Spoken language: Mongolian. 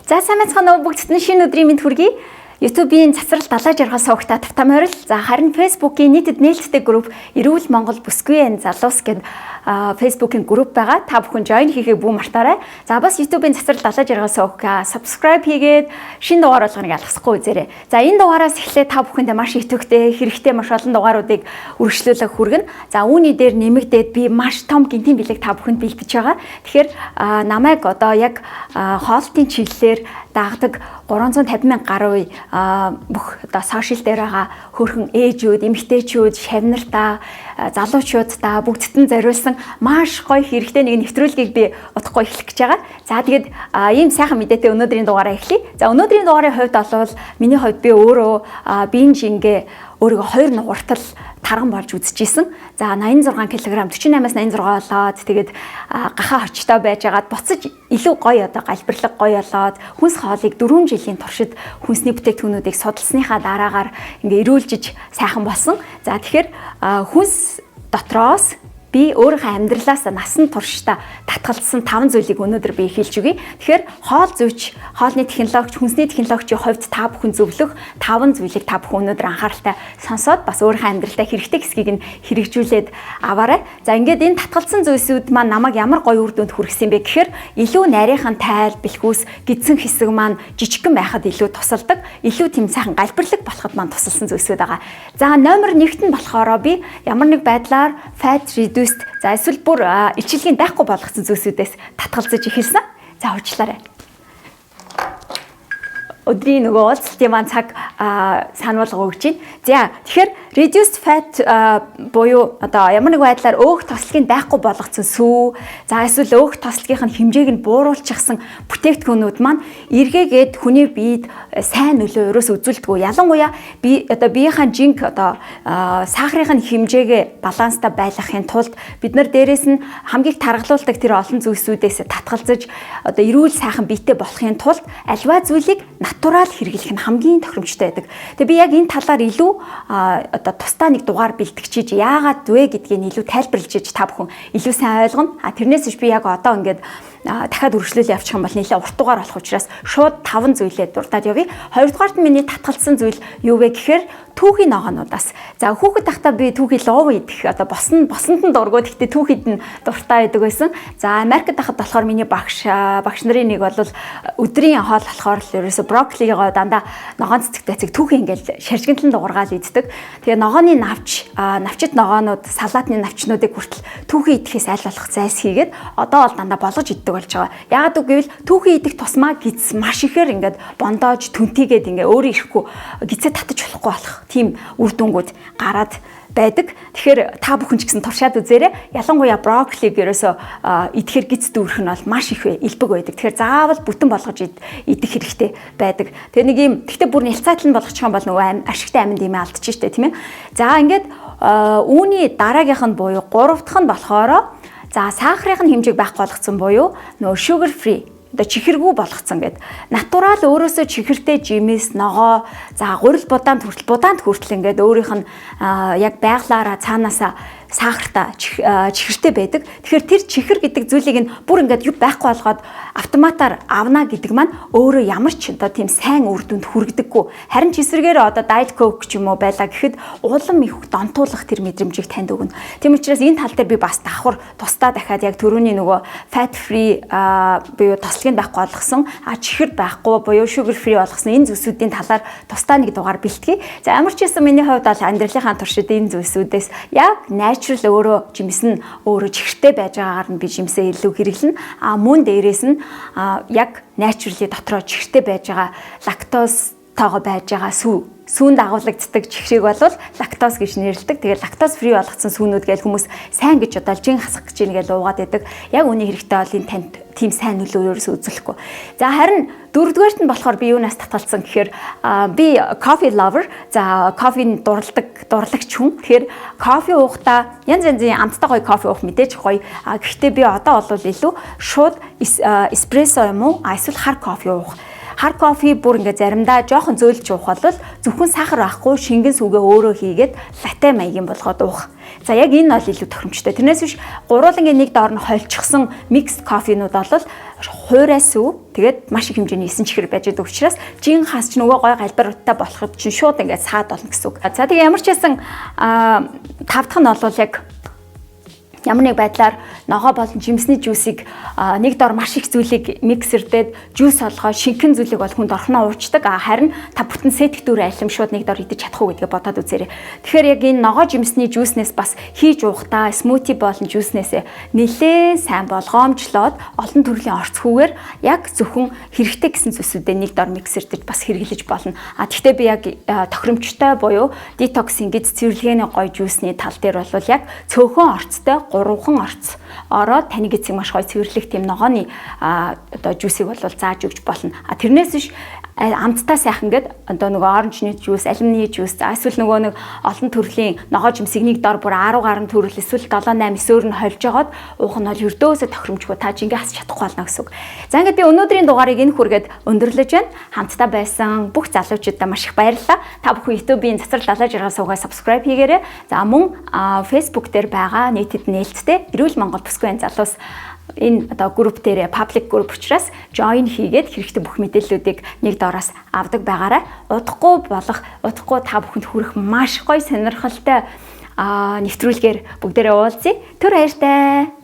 За, сайн байцгаана уу, бүгдд нь шинэ өдрийн мэнд хүргэе. YouTube-ийн цацрал далаа жаргал сувагта тавтай морил. За, харин Facebook-ийн нийтэд нээлттэй групп Эрүүл Монгол бүсгүй энэ залуус гэдэг Facebook-ийн групп байгаа. Та бүхэн join хийхийг бүү мартаарай. За, бас YouTube-ийн цацрал далаа жаргал сувагта subscribe хийгээд шинэ дугаар болгоныг алгасахгүй үзээрэй. За, энэ дугаараас эхлээд та бүхэндээ маш идэвхтэй, хэрэгтэй маш олон дугааруудыг үргэлжлүүлэх хүргэнэ. За, үүний дээр нэмэгдээд би маш том гэнэтийн бэлэг та бүхэнд бэлдэж байгаа. Тэгэхээр намайг одоо яг хоолтын чиглэлээр дагдаг 350 мянга гаруй бүх одоо social дээр байгаа хөөрхөн ээжүүд, эмэгтэйчүүд, шавнартаа, залуучуудаа бүгдд нь зориулсан маш гоё хэрэгтэй нэг нэвтрүүлгийг би удахгүй эхлэх гэж байгаа. За, тэгээд ийм сайхан мэдээтэй өнөөдрийн дугаараа эхлэе. За, өнөөдрийн дугаарын хувьд бол миний хувьд би өөрөө binge ингээ өөрийгөө хоёр нугартал тарган болж үзчихсэн. За, 86 кг, 48-аас 86 болоод, тэгээд гахаа хорчтой байжгаад буцаж илүү гоё одоо галбирлаг гоё болоод, хүнс хоолыг 4 жилийн туршид хүнсний бүтээгдэхүүнүүдийг судалсныхаа дараагаар ингээ эрүүлжиж сайхан болсон. За, тэгэхээр хүнс дотроос би өөрийнхөө амьдралаас насан туршдаа татгалзсан таван зүйлийг өнөөдөр би хэлж өгье. Тэгэхээр хоол зүйч, хоолны технологич, хүнсний технологичийн хувьд та бүхэн зөвлөх таван зүйлийг та бүхэн өнөөдөр анхааралтай сонсоод бас өөрийнхөө амьдралдаа хэрэгтэй хэсгийг нь хэрэгжүүлээд аваарай. За, ингээд энэ татгалзсан зүйлсүүд маань намайг ямар гоё үр дүнд хүргэсэн бэ гэхээр илүү нарийнхан тайл, бэлхүүс, гэдсэн хэсэг маань жижигхэн байхад илүү тусалдаг, илүү тийм сайхан галбирлаг болоход маань тусалсан зүйлсүүд байгаа. За, номер 1-т нь болохоор би ямар нэг байдлаар fat reduced, за эсвэл бүр илчилгээн байхгүй болгосон зүйлсүүдээс татгалзаж эхэлсэн. За, уучлаарай, өдрийн нөгөө уулзалтын маань цаг сануулга өгч байна. За, тэгэхээр reduced fat буюу одоо ямар нэг байдлаар өөх тослогийг байхгүй болгоцсон сүү, за эсвэл өөх тослогын хэмжээг нь бууруулчихсан бүтээгдэхүүнүүд маань эргээгээд хүний биед сайн нөлөө ерөөс үзүүлдэггүй. Ялангуяа би одоо биеийнхаа жинк, одоо сахарын хэмжээгээ баланстай байлгахын тулд бид нар дээрэс нь хамгийн таргалуулдаг тэр олон зүйлсүүдээс татгалзаж, одоо эрүүл сайхан биетэй болохын тулд аливаа зүйлийг natural хэрэглэх нь хамгийн тохиромжтой байдаг. Тэгээ би яг энэ талаар илүү одоо тусдаа нэг дугаар бэлтгэж, яагаад вэ гэдгийг илүү тайлбарлаж та бүхэн илүү сайн ойлгоно. А тэрнээс биш би яг одоо ингээд дахиад үргэлжлүүлээ явчих юм бол нэлээд урт дугаар болох учраас шууд таван зүйлээ дурдаад явъя. Хоёрдугаарт нь миний татгалзсан зүйл юу вэ гэхээр түүхий ногоонуудаас. За, хүүхэд байхдаа би түүхий лууван идэх одоо босон босонд нь дургүй, гэхдээ түүхийд нь дуртай байдаг байсан. За, Америкт байхад болохоор миний багш багш нарын нэг бол өдрийн хоол болохоор л ерөөсө брокколигоо дандаа ногоон цэцэгтэй цэг түүхий ингээл шаржигналан дугаргаал иддэг. Тэгээ ногооны навч, навчит ногоонууд, салаатны навчнуудыг хүртэл түүхий идэхээс аль болох зайлсхийгээд одоо бол дандаа болгож иддэг болж байгаа. Яагаад гэвэл түүхий идэх тусмаа гэдэс маш ихээр ингээд бондоож түнтийгээд ингээ өөрөө ирэхгүй гэдсээ татаж болохгүй болох тийм үр дүнгууд гараад байдаг. Тэгэхээр та бүхэн ч гэсэн туршаад үзээрэй. Ялангуяа брокколиг ерөөсө идэхээр гэдэс дүүрэх нь бол маш их элбэг байдаг. Тэгэхээр заавал бүтэн болгож идэх хэрэгтэй байдаг. Тэгээ нэг юм гэхдээ бүр нялцаатал нь болгочих юм бол нөгөө ашигтай аминд юм алдчих штэ, тийм ээ. За, ингээд үүний дараагийнх нь буюу гурав дахь нь болохоор, за, сахарын хэмжээг байхгүй болгоцсон буюу нөгөө sugar free, одоо чихэргүй болгоцсон гэд. Natural өөрөөсөө чихэртэй жимс, ногоо, за гурил будаанд хүртэл, будаанд хүртэл ингээд өөрийнх нь яг байглаараа цаанаасаа сахартай, чихэртэй байдаг. Тэгэхээр тэр чихэр гэдэг зүйлийг нь бүр ингээд юу байхгүй болгоод автоматар авна гэдэг маань өөрөө ямар ч одоо тийм сайн үр дүнд хүргэдэггүй. Харин ч эсрэгээр одоо Diet Coke ч юм уу байлаа гэхэд улам их донтуулах тэр мэдрэмжийг танд өгнө. Тийм учраас энэ тал дээр би бас давхар тусдаа дахиад яг түрүүний нөгөө fat free буюу тослогийг байхгүй болгосон, чихэр байхгүй буюу sugar free болгосон энэ зүйлсүүдийн талаар тусдаа нэг дугаар бэлтгэе. За, ямар ч байсан миний хувьд бол амьдралынхаа туршид энэ зүйлсүүдээс яг natural өөрөө жимс нь өөрөө чихэртэй байж байгаагаар нь би жимсээ илүү хэрэглэнэ. А мөн дээрээс нь яг naturally дотроо чихэртэй байж байгаа лактоз тоогоо байж байгаа сүү, сүүн дагуулагддаг чихрийг бол лактоз гэж нэрлэдэг. Тэгээд lactose free болгоцсон сүүнүүд гэж хүмүүс сайн гэж бодоод жин хасах гэж ийн гэж уугаад байдаг. Яг үний хэрэгтэй бол энэ танд тийм сайн нөлөө ерөөсөө үзүүлэхгүй. За, харин дөрөвдүгээрт нь болохоор би юунаас татгалзсан гэхээр би coffee lover. За, кофений дурладаг, дурлагч хүн. Тэгэхээр кофе уухдаа янз янзын амттай гоё кофе уух мэдээж гоё. А гэхдээ би одоо бол илүү шууд эспрессо юм уу эсвэл хар кофе уух. Хар кофе бүр ингээд заримдаа жоохон зөөлж уух бол зөвхөн сахар байхгүй, шингэн сүгээ өөрөө хийгээд латте маягийн болгоод уух. За, яг энэ бол илүү тохиромжтой. Тэрнээс биш гурвуулангийн нэг доор нь хольчихсон mixed coffee-нууд бол хуурай сүү, тэгээд маш их хэмжээний эсэн чихэр байж байгаа учраас жин хас ч нөгөө гой галбиртай болоход чинь шууд ингээд саад болно гэсэн үг. За, тэгээ ямар ч байсан тав дахь нь бол яг ямар нэг байдлаар ногоо болон жимсний juice ийг нэг дор маш их зүйлийг mixer дээд juice олгоо шингэн зүйлийг бол хүнд орхиноо уучдаг. А харин та бүтэн сэтг дүүр алим шууд нэг дор идэж чадах уу гэдгээ бодоод үзээрэй. Тэгэхээр яг энэ ногоо жимсний juice нээс бас хийж уухдаа smoothie болон juice нээс нэлээд сайн болгоомжлоод олон төрлийн орцхүүгээр яг зөвхөн хэрэгтэй гэсэн зүйлсүүдээ нэг дор mixer дэж бас хэрэглэж болно. А тэгтээ би яг тохиромжтой буюу detox ийн гэд цэвэрлэгээний гоё juice ний тал дээр бол яг цөөхөн орцтой, гурван орц ороод таны гэдэсийг маш гоё цэвэрлэх тийм ногооны одоо juice ийг бол зааж өгч болно. А тэрнээс биш амттай сайхан гээд одоо нөгөө orange ны juice, алимны juice, за эсвэл нөгөө нэг олон төрлийн ногоо жимсийг нэг дор бүр 10 гаруй төрөл эсвэл 7 8 9-өөр нь хольж жагаад уух нь бол ердөөсөө тохиромжгүй, та жингээ хасч чадахгүй болно гэсэн үг. За, ингээд би өнөөдрийн дугаарыг энэ хүргээд өндөрлөж байна. Хамтдаа байсан бүх залуучуудаа маш их баярлалаа. Та бүхэн YouTube-ийн Цацрал Далай Жаргал сувгаа subscribe хийгээрэй. За, мөн Facebook дээр байгаа нийтэд нээлттэй Эрүүл Монгол Бүсгүй залуус энэ одоо групп дээр, public group учраас join хийгээд хэрэгтэй бүх мэдээллүүдийг нэг доороос авдаг байгаарай. Удахгүй болох, удахгүй та бүхэнд хүрэх маш гоё сонирхолтой нэвтрүүлгээр бүгдээрээ уулзъя. Түр баяртай.